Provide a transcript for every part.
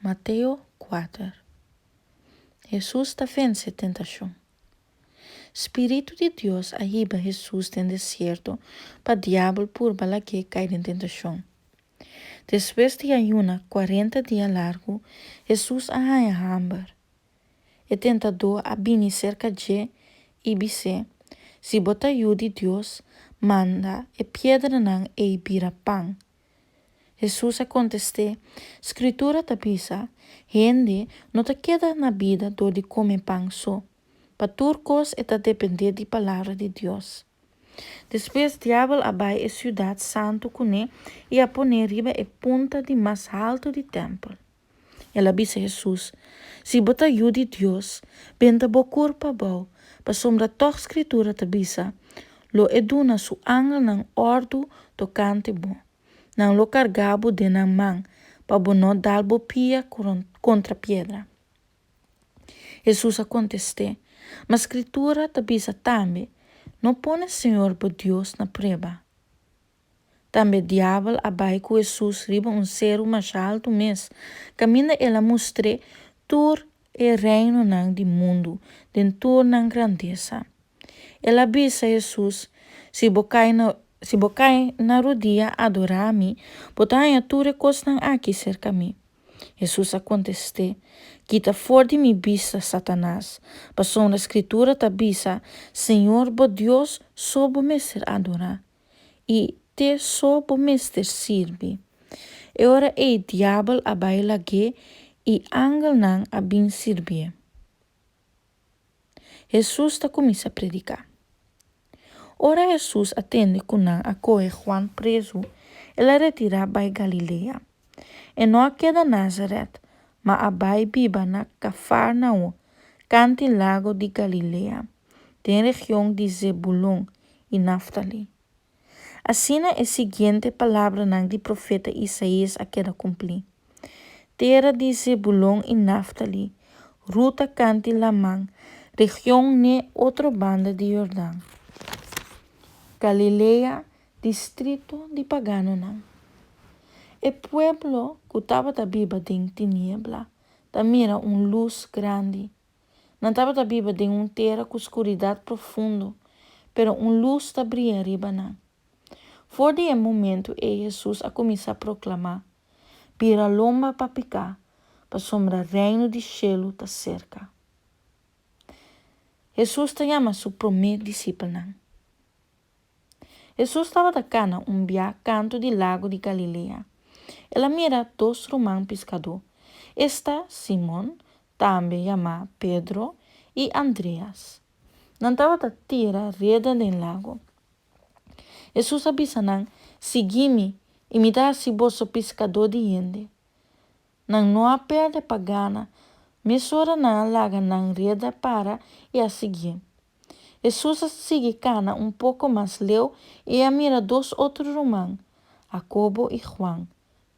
Mateo kuater. Hesus ta vense tentashon. Spiritu di Dios a hiba Hesus den desierto pa Diabel purba lag'é kai den tentashon. Despues di ayuna kuarenta dia largu, Hesus a haña hamber. E tentadó a bini serka dje i bis'é, Si bo ta Yu di Dios, manda e piedranan ei bira pan. Hesus a kontest'é, Skritura ta bisa, Hende no ta keda na bida dor di kome pan so. Pa tur kos e ta dependé di palabra di Dios. Despues Diabel a bai e siudat santu kuné i a pon'é riba e punta di mas haltu di tèmpel. El a bisa Hesus, Si bo ta Yu di Dios, benta bo kurpa abou, pasobra tòg Skritura ta bisa, Lo e duna su angelnan òrdu tokante bo. Nan lo karga bo den nan man, pa bo no dal bo pia kontra piedra. Hesus a kontest'é, Ma Skritura ta bisa tambe, No pone Señor bo Dios na prueba. Tambe Diabel a bai ku Hesus riba un seru masha haltu mes, kaminda el a mustr'é tur e reinonan di mundu den tur nan grandesa. El a bisa Hesus, Si bo kai na si bo kai na rudia adorá mi, bo ta haña tur e kosnan aki serka mi. Hesus a kontest'é, Kita for di mi bista, Satanas, pasobra Skritura ta bisa, Señor bo Dios so bo mester adorá. I te so bo mester sirbi. E ora ei diabel a bai lag'é i angelnan a bin sirbié. Hesus ta kuminsá prediká. Ora Hesus a tende ku nan a kohe Juan prezu, el a retirá bai Galilea. E no a keda Nazaret, ma a bai biba na Kafarnao, kanti lago di Galilea, den region di Zebulon i Naftali. Asina e siguiente palabranan di profeta Isaías a keda kumplí, Tera di Zebulon i Naftali, ruta kanti laman, region n'e otro banda di Yordan, Galilea, distrito di paganonan. E pueblo ku tabata biba den tiniebla ta mira un lus grandi. Nan tabata biba den un tera ku skuridat profundo, pero un lus ta bria riba nan. For di e momentu ei Hesus a kuminsá proklamá, Bira lomba pa piká, pasobra Reino di shelu ta serka. Hesus ta yama su promé disipelnan. Hesus tabata kana un bia kantu di lago di Galilea. El a mira dos ruman piskadó, esta Simon, tambe yamá Pedro, i Andreas. Nan tabata tira reda den lago. Hesus a bisa nan, Sigui mi, i mi ta hasi boso piskadó di hende. Nan no a pèrdè pa gana, mesora nan a laga nan reda para i a siguié. Hesus a sigui kana un poko mas leu i a mira dos otro ruman, Hakobo i Huan,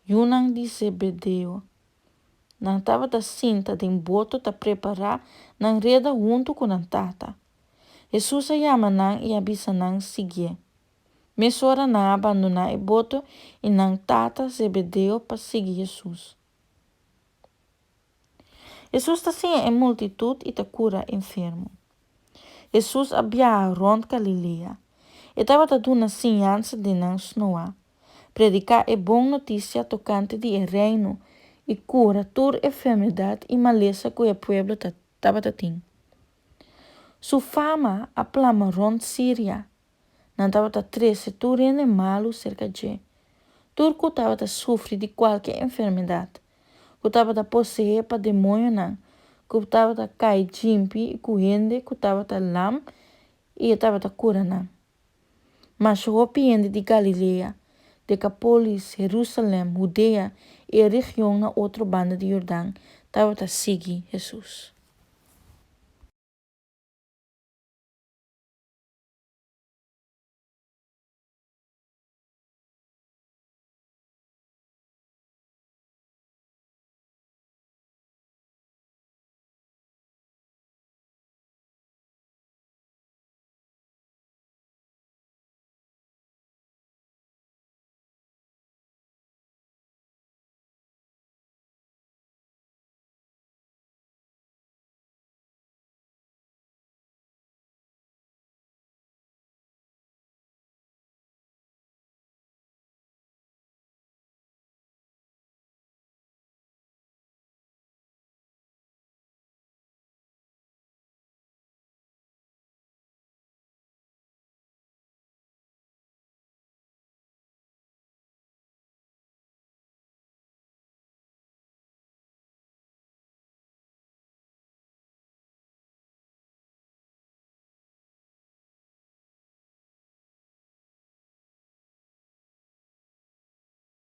yunan di Zebedeo. Nan tabata sinta den boto ta prepará nan reda huntu ku nan tata. Hesus a yama nan i a bisa nan siguié. Mesora nan a bandoná e boto i nan tata Zebedeo pa sigui Hesus. Hesus ta siña e multitut i ta kura enfermo. Hesus a biaha rònt Galilea. E tabata duna siñansa den nan snoa, prediká e bon notisia tokante di e Reino i kura tur enfermedat i malesa ku e pueblo tabata tin. Su fama a plama rònt Siria. Nan tabata trese tur hende malu serka dje, tur ku tabata sufri di kualke enfermedat, ku tabata poseé pa demoñonan, ku tabata kai djimpi i ku hende ku tabata lam i e tabata kura nan. Masha hopi hende di Galilea, Dekapolis, Herusalèm, Hudea i e region na otro banda di Yordan tabata sigui Hesus.